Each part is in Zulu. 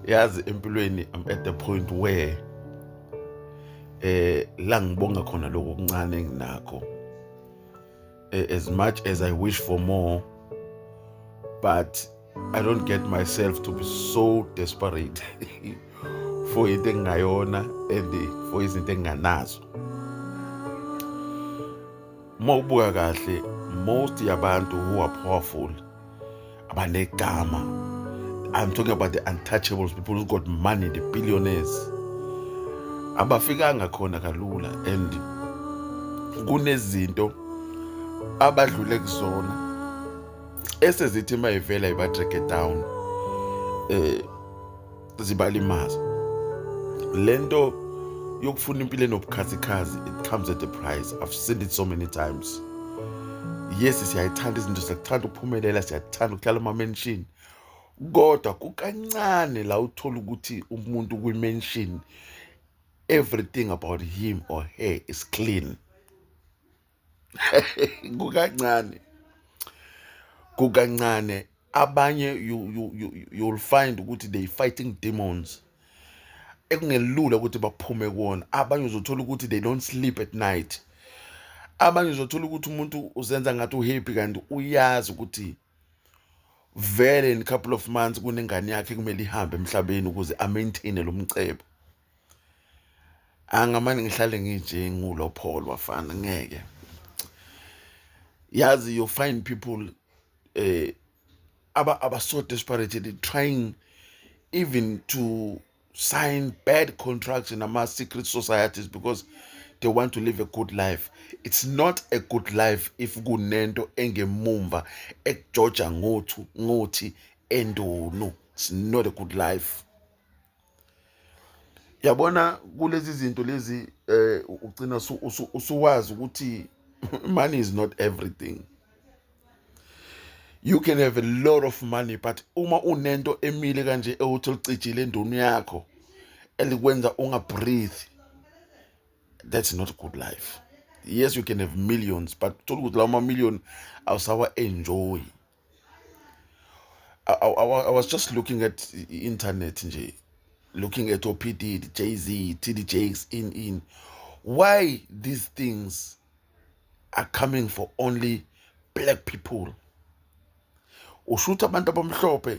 Yazi, empilweni I'm at the point where la ngibonga khona lokho okuncane enginakho. As much as I wish for more, but I don't get myself to be so desperate for into engingayona and for izinto enginganazo. Uma ubuka kahle, most yabantu who are powerful, abanegama, I'm talking about the untouchables, people who got money, the billionaires, abafikanga khona kalula and kunezinto abadlule kuzona esezithi mayivela iba-drag down, zibalimaza. Lento yokufuna impilo enobukhazikhazi, it comes at a price. I've seen it so many times. Yes, siyayithanda izinto, siyakuthanda ukuphumelela, siyathanda ukuhlala ema-mansion, kodwa kukancane la uthola ukuthi umuntu kwi-mansion, everything about him or her is clean. Kukancane, kukancane. Abanye you'll find ukuthi they fighting demons ekungelula ukuthi baphume kuwona. Abanye uzothola ukuthi they don't sleep at night. Abanye uzothola ukuthi umuntu uzenza ngathi uhappy, kanti uyazi ukuthi vele in couple of months kunengane yakhe kumele ihambe emhlabeni ukuze amaintain lo mcebo. Angamane ngihlale nginje ngulo Paul wafana ngeke. Yazi, you find people aba so desperate, they trying even to sign bad contracts in ama secret societies because they want to live a good life. It's not a good life if kunento engemumva ekujoja ngothu ngothi endunu. It's not a good life. Yabona, kulezi zinto lezi ugcina usuwazi ukuthi money is not everything. You can have a lot of money, but uma unento emile kanje ewuthi licijile endunu yakho elikwenza ungabreathe, that's not a good life. Yes, you can have millions, but uthola ukuthi lawo ma-million awusawa enjoy. I was just looking at the internet nje, looking at OPD, Jay-Z, TD Jakes, in why these things are coming for only black people. Ushuthi abantu abamhlophe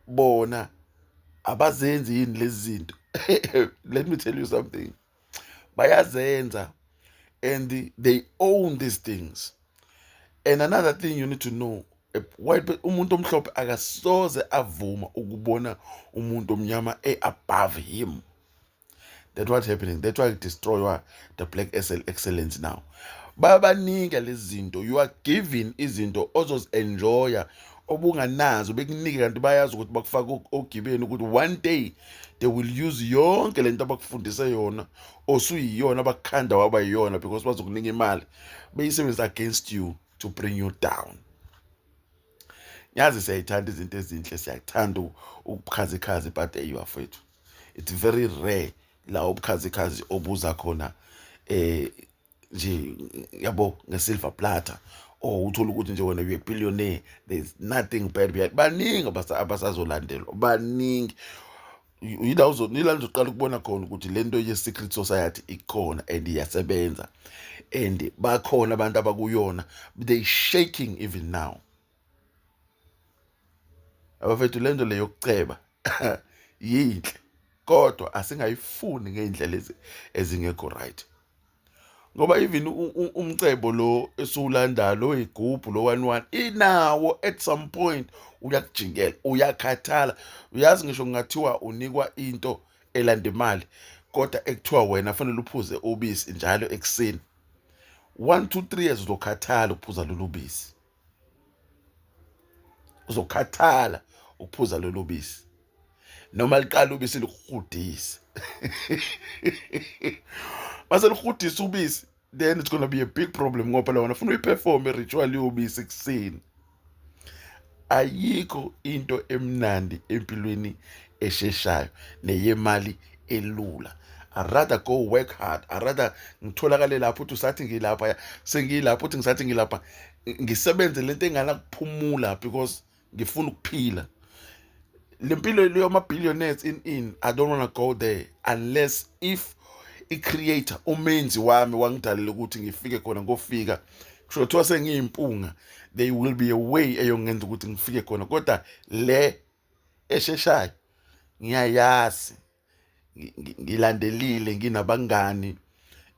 bona abazenzi yini lezi zinto? Let me tell you something, bayazenza and they own these things. And another thing you need to know, white umuntu omhlophe akasoze avuma ukubona umuntu omnyama e above him. That's what's happening. That's why destroy the black excellence now. Bayabanika lezi zinto. You are given izinto ozozi-enjoya obunganazo, bekunike, kanti bayazi ukuthi bakufaka ogibeni ukuthi one day they will use yonke lento abakufundise yona, osuyiyona, bakukhanda waba yiyona, because bazokunika imali beyisebenzisa against you to bring you down. Yazi, siyayithanda izinto ezinhle, siyakuthanda ubukhazikhazi, but hey bafethu, it's very rare la ubukhazikhazi obuza khona nje, yabo, ngesilver platter or uthola ukuthi nje wena you a billionaire, there's nothing bad behind. Baningi abasazolandelwa, baningi. Yila nizoqala ukubona khona ukuthi lento ye-secret society ikhona and iyasebenza and bakhona abantu abakuyona. They shaking even now, abafethu. Lento le yokuceba yinhle, kodwa asingayifuni ngey'ndlela ezingekho right, ngoba even umcebo lo esiwulandayo lo igubhu lo one one inawo, at some point uyakujingela, uyakhathala. Uyazi, ngisho kungathiwa unikwa into elanda imali, kodwa ekuthiwa wena fanele uphuze ubisi njalo ekuseni, 1 2 3 years uzokhathala ukuphuza lolu bisi, uzokhathala ukuphuza lolu bisi, noma liqala ubisi likuhudise. Mase lihudisa ubisi, then it's gonna be a big problem, ngoba phela wena ufuna uyiperform i-ritual yobisi ekuseni. Ayikho into emnandi empilweni esheshayo neyemali elula. I rather go work hard. I rather ngitholakale lapho uthi usathi ngilapha, sengilapho, uthi ngisathi ngilapha, ngisebenze lento engana kuphumula because ngifuna ukuphila. Le mpilo leyo ama-billionaires in I don't want to go there unless if i-creator, umenzi wami, wangidalela ukuthi ngifike khona. Ngofika kusho kuthiwa sengiyimpunga, there will be a way eyongenza ukuthi ngifike khona. Kodwa le esheshayo ngiyayazi, ngilandelile, nginabangani,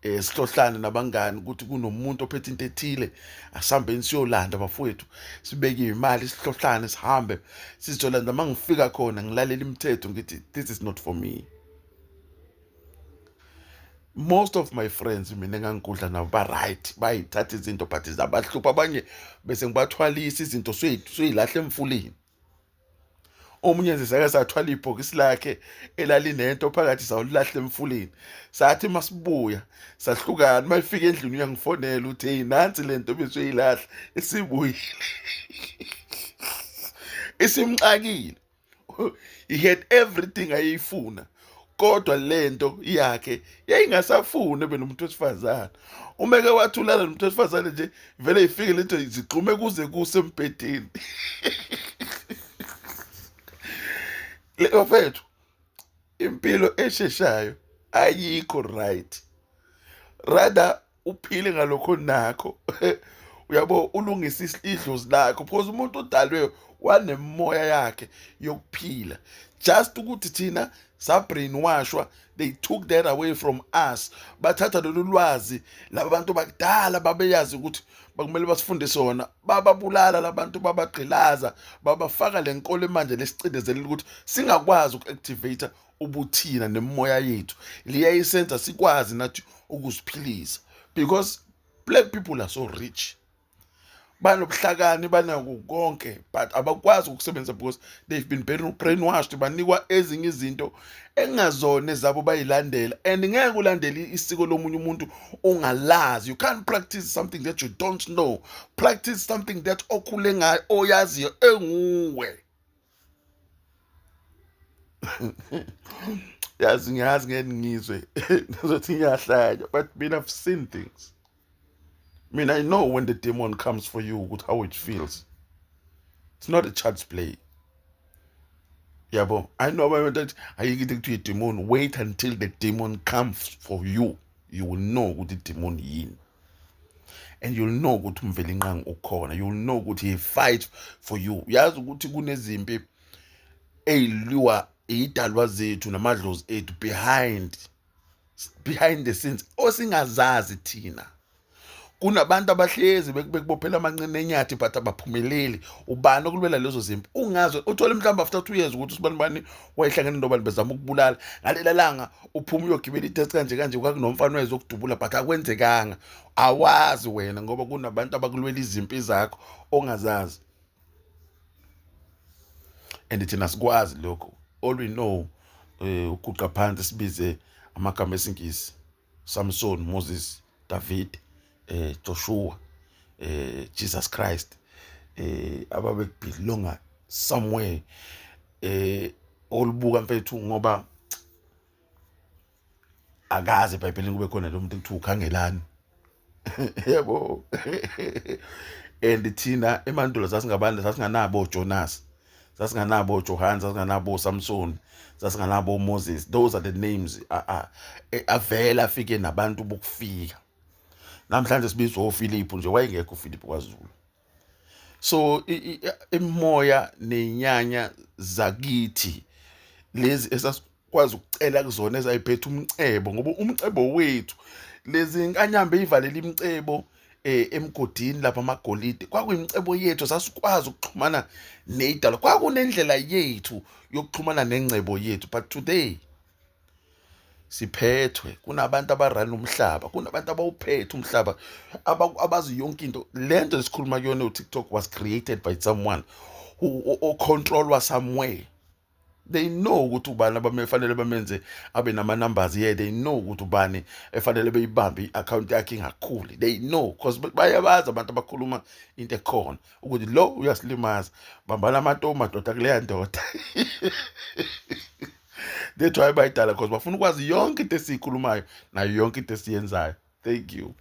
sihlohlane nabangani ukuthi kunomuntu ophethe into ethile, asihambeni siyolanda bafowethu, sibeke imali, sihlohlane, sihambe sizolanda. Uma ngifika khona ngilalela imithetho, ngithi this is not for me. Most of my friends mina engangikudla nabo ba-right, bayithatha izinto but zabahlupha abanye, bese ngibathwalisa izinto, suyilahla emfuleni. Omunye nje sake sathwala ibhokisi lakhe elalinento phakathi, sawulahla emfuleni. Sathi masibuya sahlukana, mayifika endlini uyangifonela uthi, "Hey, nansi lento besuyilahla, isibuyile." Isimxakile. He had everything ayifuna, kodwa lento yakhe yayingasafuni ebe nomuntu wesifazane. Umeke wathulana nomuntu wesifazane nje, vele ifike lento zigxume kuze kuse embhedeni. Le bafethu, impilo esheshayo ayikho right. Rather uphile ngalokho nakho, uyabo, ulungise idlozi lakho, because umuntu udalwe wanemoya yakhe yokuphila. Just ukuthi thina sabrainwashwa, they took that away from us. Bathatha lolu lwazi laba bantu bakudala babeyazi ukuthi bakumele basifundise wona, bababulala labantu, babagqilaza, babafaka le nkolo manje lesicindezelela ukuthi singakwazi uku-activate ubuthina nemimoya yethu liyayisenza sikwazi nathi ukuziphilisa, because black people are so rich, banobuhlakani, banako konke, but abakwazi ukusebenza because they've been brainwashed, banikwa ezinye izinto engazona ezabo, bayilandela. And ngeke ulandele isiko lomunye umuntu ungalazi. You can't practice something that you don't know. Practice something that okhule ngayo, oyaziyo, enguwe. Yazi, ngiyazi ngeke ngizwe ngizothi ngiyahlanya, but mina I've seen things. I mean, I know when the demon comes for you ukuthi how it feels. It's not a child's play, yabo. I know abantu athi ayikho into ekuthiwa i-demon. Wait until the demon comes for you, you will know ukuthi i-demon yini, and you'll know ukuthi uMvelinqangi ukhona. You'll know ukuthi he fight for you. Yazi ukuthi kunezimpi ey'liwa idalwa zethu namadlozi ethu behind the scenes osingazazi thina. Kunabantu abahlezi bekubophela amanqina enyathi, but abaphumeleli. Ubani okulwela lezo zimpi ungaze uthole mhlawumbe after 2 years ukuthi usibani bani wayehlangene nobani bezama ukubulala ngalela langa uphuma uyogibela iteksi kanje kanje, kwakunomfana wayezokudubula, but akwenzekanga. Awazi wena ngoba kunabantu abakulwela izimpi zakho ongazazi, and thina sikwazi lokho. All we know, uguqa phansi sibize amagama esiNgisi, Samson, Moses, David, Joshua, Jesus Christ, ababe belonga somewhere olubuka mfethu, ngoba akaze eBhayibhelini kube khona lo muntu ekuthiwa ukhangelani, yabo. And thina emandulo sasingabantu, sasinganabo oJonas, sasinganabo oJohane, sasinganabo oSamson, sasinganabo oMoses. Those are the names avela afike nabantu bokufika. Namhlanje sibizwa oFiliphu nje, wayengekho uFiliphu kwaZulu. So imimoya nenyanya zakithi lezi esasikwazi ukucela kuzona, ezayiphethe umcebo, ngoba umcebo wethu, lezi nkanyamba eyivalela imicebo emgodini lapha, amagolide, kwakuyimicebo yethu. Sasikwazi ukuxhumana neyidalo, kwakunendlela yethu yokuxhumana nengcebo yethu. But today siphethwe, kunabantu abarana umhlaba, kunabantu abawuphethe umhlaba, abazi yonke into. Lento esikhuluma kuyona, uTikTok, was created by someone who ocontrolwa somewhere. They know ukuthi ubani abafanele bamenze abe nama-numbers. Yeah, they know ukuthi ubani efanele beyibambe i-account yakhe ingakhuli. They know because bayabazi abantu abakhuluma into ekhona ukuthi lo uyasilimaza, bambana amatomu madoda kuleya ndoda. That's why bayidala, because bafuna ukwazi yonke into esiyikhulumayo nayo yonke into esiyenzayo. Thank you.